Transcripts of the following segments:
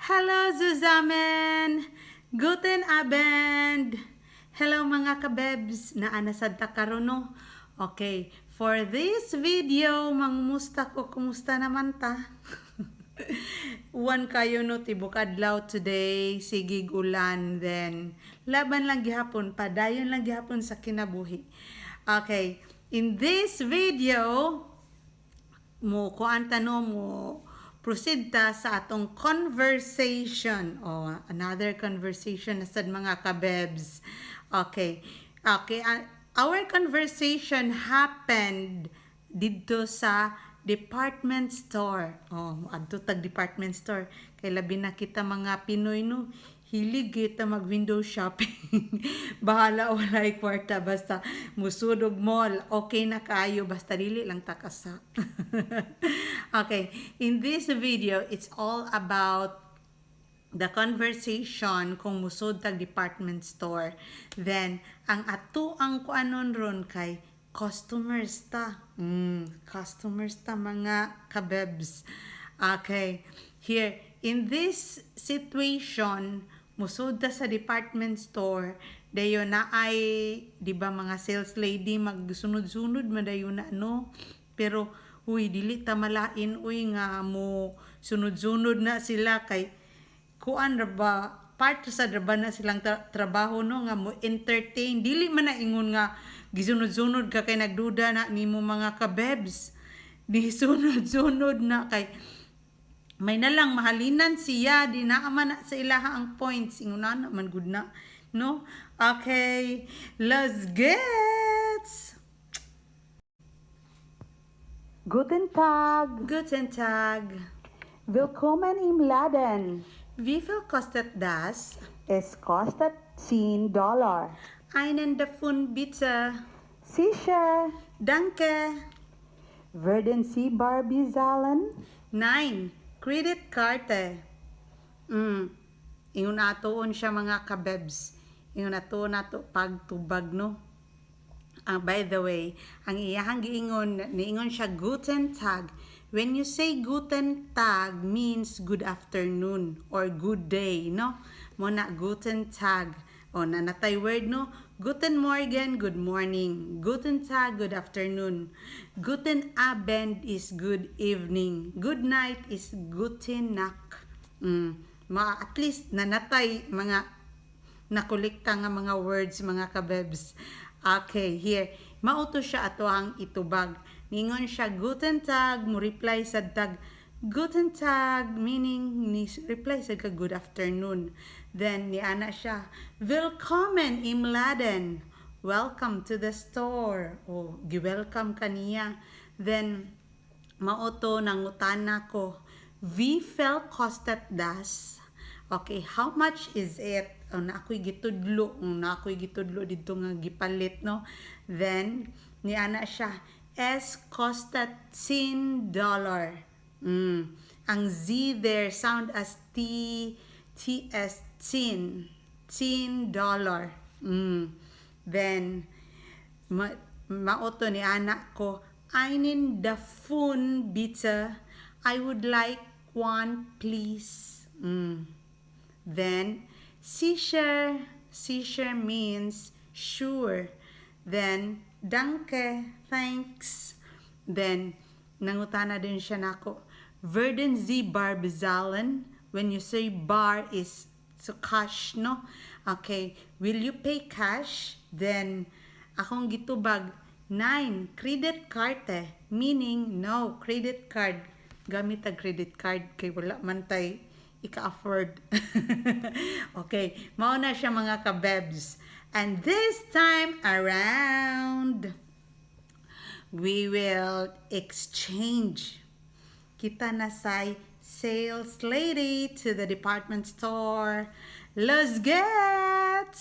Hallo zusammen! Guten Abend! Hello, mga kabebs! Naa na sad ta karon, no? Okay, for this video, mangumusta ko, kumusta naman ta? Uwan kayo, no, tibok adlaw today, sige ulan, then laban lang gihapon, padayon lang gihapon sa kinabuhi. Okay, in this video, mo kuan ta, no, mo proceed ta sa atong conversation o another conversation na sad, mga kabebs. Okay, our conversation happened didto sa department store. Oh, adto tag department store kay labi na kita mga Pinoy, no, hilig kita mag window shopping. Bahala walay kwarta, basta musud og mall, okay na kaayo, basta dili lang ta kasa. Okay, in this video, it's all about the conversation kung musud tag department store. Then, ang ato ang kuanon ron kay customers ta. Customers ta, mga kabebs. Okay, here, in this situation, musud ta sa department store, dayon na ay, di ba, mga sales lady magsunod-sunod man dayon na, no? Pero, uy, dili ta malain, uy, nga mo sunod-sunod na sila kay kuan ra ba, part sa ra ba na silang trabaho, no, nga mo entertain. Dili man na ingon nga gisunod-sunod ka kay nagduda na nimo, mga kabebs. Di sunod-sunod na kay may na lang mahalinan siya, di na man na sa ilaha ang points, ingon na man gud na, no? Okay, let's get Guten Tag. Guten Tag. Willkommen im Laden. Wie viel kostet das? Es kostet 10 Dollar. Einen davon, bitte. Sicher. Danke. Werden Sie bar bezahlen? Nein, Kreditkarte. Ingon atoon siya, mga kabebs. Ingon ato nato pagtubag, no. Ah, by the way, ang iyahang giingon, niingon siya "Guten Tag." When you say "Guten Tag" means good afternoon or good day, no? Mao na "Guten Tag." O naa na tay word, no? Guten Morgen, good morning. Guten Tag, good afternoon. Guten Abend is good evening. Good night is Guten Nacht. Ma at least naa na tay mga nakolekta nga mga words, mga kabebs. Okay, here. Mao to siya ato ang itubag. Ningon siya "Guten Tag," mo reply sad tag "Guten Tag," meaning ni reply sad ka good afternoon. Then niana siya, "Willkommen im Laden." Welcome to the store. O gi-welcome kaniya. Then mao to nangutana ko, "Wie viel kostet das?" Okay, how much is it? O, na ako'y gitudlo, na ako'y gitudlo didto nga gipalit, no? Then, niana siya, "Es kostet 10 Dollar." Ang Z there sound as T, T S, 10. 10 dollar. Then, mao to ni ana ko, "Einen davon, bitte." I would like one, please. Then, "Sicher." Sicher means sure. Then, "Danke," thanks. Then, nangutana din siya nako, "Werden Sie bar bezahlen?" When you say "bar" is so cash, no? Okay, will you pay cash? Then, akong gitubag, "Nein, Kreditkarte." Meaning, no, credit card. Gamit ang credit card kay wala man tay ika-afford. Okay, mao na siya, mga kabebs. And this time around, we will exchange. Kita na say sales lady to the department store. Let's get!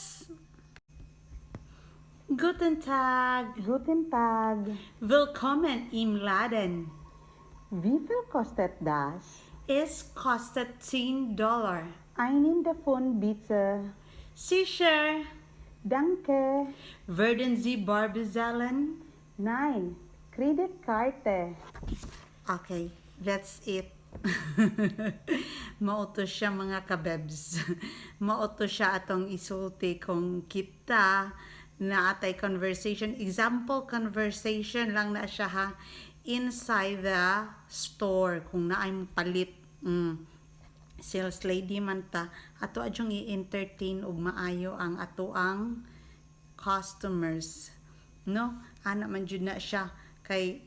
Guten Tag. Guten Tag. Willkommen im Laden. Wie viel kostet das? Es kostet 10 Dollar. Einen davon, bitte. Sicher. Danke. Werden Sie bar bezahlen? Nein, Kreditkarte. Okay, that's it. Mao to siya, mga kabebs. Mao to siya atong isulti kung kita naa tay conversation. Example conversation lang na siya ha. Inside the store kung naay palit. Sales lady man ta, ato adyong i-entertain og maayo ang ato ang customers. No? Ana man jud na siya kay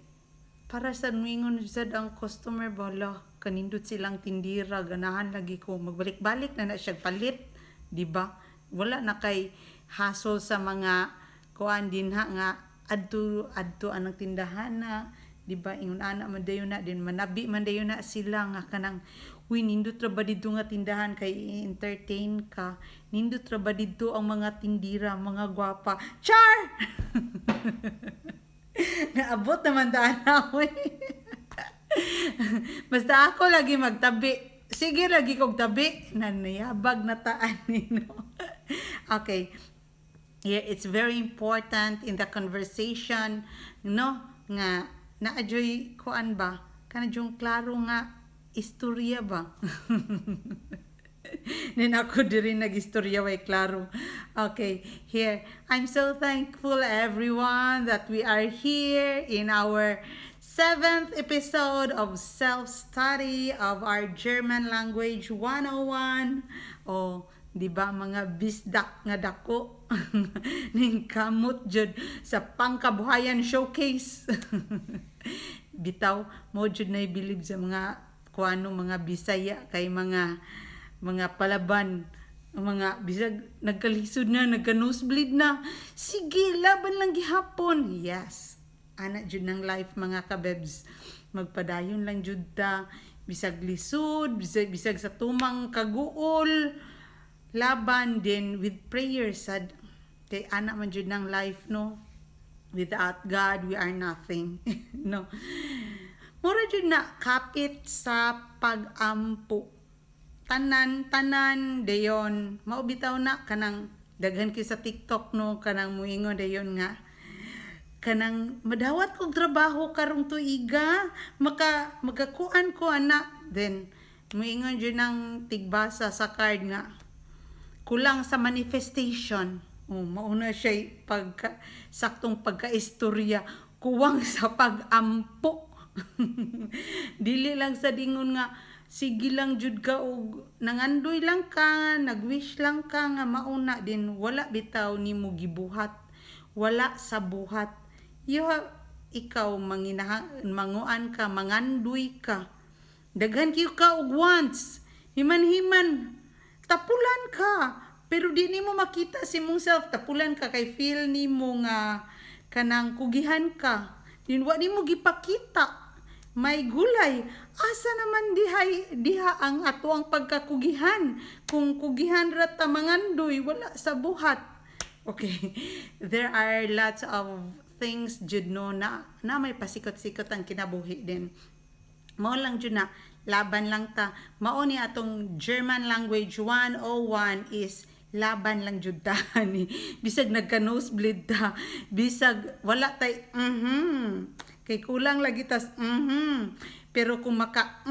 para sa muingon sad ang customer, "Bala, kanindot silang tindira, ganahan lagi ko." Magbalik-balik na na siya palit, di ba? Wala na kay hassle sa mga kuan dinha nga adto adto anang tindahan na, di ba? Ingon ana man dayon na din, manabi man dayon na sila nga kanang, "Uy, nindot ra ba didto nga tindahan?" Kay i-entertain ka. "Nindot ra ba didto ang mga tindira, mga gwapa?" Char! Naabot naman daan ako eh. Basta ako lagi magtabi. Sige lagi kog tabi. Nanayabag na taan ni, no? Okay. Here, it's very important in the conversation, no? Nga, naa juy kuan ba? Kana yung klaro nga istorya ba? Nin ako diri nag-istorya way klaro. Okay, here. I'm so thankful, everyone, that we are here in our seventh episode of self-study of our German Language 101. Oh, di ba mga bisdak nga dako ning kamot jud sa pangkabuhayan showcase. Bitaw mo jud na bilib sa mga kuano, mga Bisaya, kay mga palaban, mga bisag nagkalisod na, nagka nosebleed na, sige, laban lang gihapon. Yes, ana jud ng life, mga kabebs. Magpadayon lang jud ta bisag lisod, bisag sa tumang kaguol, laban din with prayer sad, kay ana man jud ng life, no? Without God, we are nothing, no? Mura jud na kapit sa pag-ampo, tanan tanan dayon. Mao bitaw na kanang daghan kay sa TikTok, no? Kanang muingon dayon nga kanang, "Madawat kog trabaho karong tuiga, makakuan ko ana." Then muingon jud ng tigbasa sa card nga kulang sa manifestation. Oh, mauna siya pagka saktong pagkaistorya, kuwang sa pag-ampo. Dili lang sa dingon nga sige lang jud ka og nangandoy lang ka, nagwish lang ka nga mauna din, wala bitaw nimo gibuhat, wala sa buhat. You have, ikaw manginaha, manguan ka, mangandoy ka, daghan kayo ka og wants, himan-himan tapulan ka, pero di nimo makita si mong self tapulan ka, kay feel nimo nga kanang kugihan ka din, wa nimo gipakita. May gulay, asa naman dihay diha ang ato ang pagkakugihan kung kugihan ra ta mangandoy, wala sa buhat? Okay, there are lots of things jud, no, na may pasikot-sikot ang kinabuhi din. Mao lang jud na laban lang ta. Mao ni atong German Language 101 is laban lang jud ta ni bisag nagka nosebleed ta, bisag wala tay kay kulang lagi tas. Pero kung maka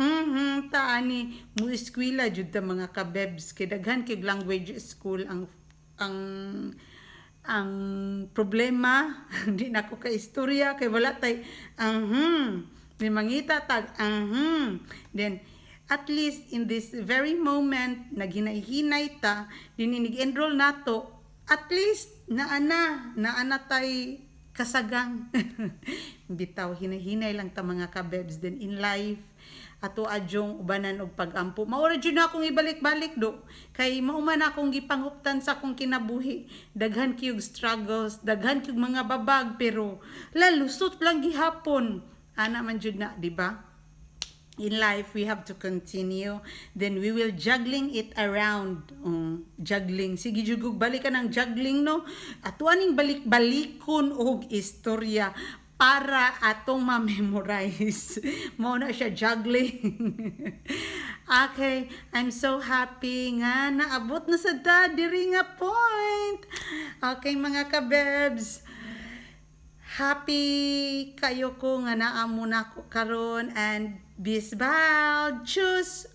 ta ani, mo eskwela jud ta, mga kabebs, kay daghan kay language school. Ang problema, di na ko ka istorya kay wala tay. Di mangita tag. Then at least in this very moment naghinay-hinay ta din, inig-enroll nato, at least naana naana tay kasagang. Bitaw, hinay-hinay lang ta, mga kabebs. Then in life, ato adyong ubanan og pag-ampo. Mao ra jud na akong ibalik-balik do kay mao man akong gipanguptan sa akong kinabuhi. Daghan kayog struggles, daghan kayog mga babag, pero lalusot lang gihapon. Ana man jud na, di ba? In life, we have to continue. Then we will juggling it around. Juggling, sige jugug balik ka ng juggling, no? Ato aning balik-balikon og istorya para atong ma-memorize. Mao na siya, juggling. Okay, I'm so happy nga naabot na sa ta diri nga point. Okay, mga kabebs, happy kayo ko nga naa mo na ko karon and Bis bald. Tschüss.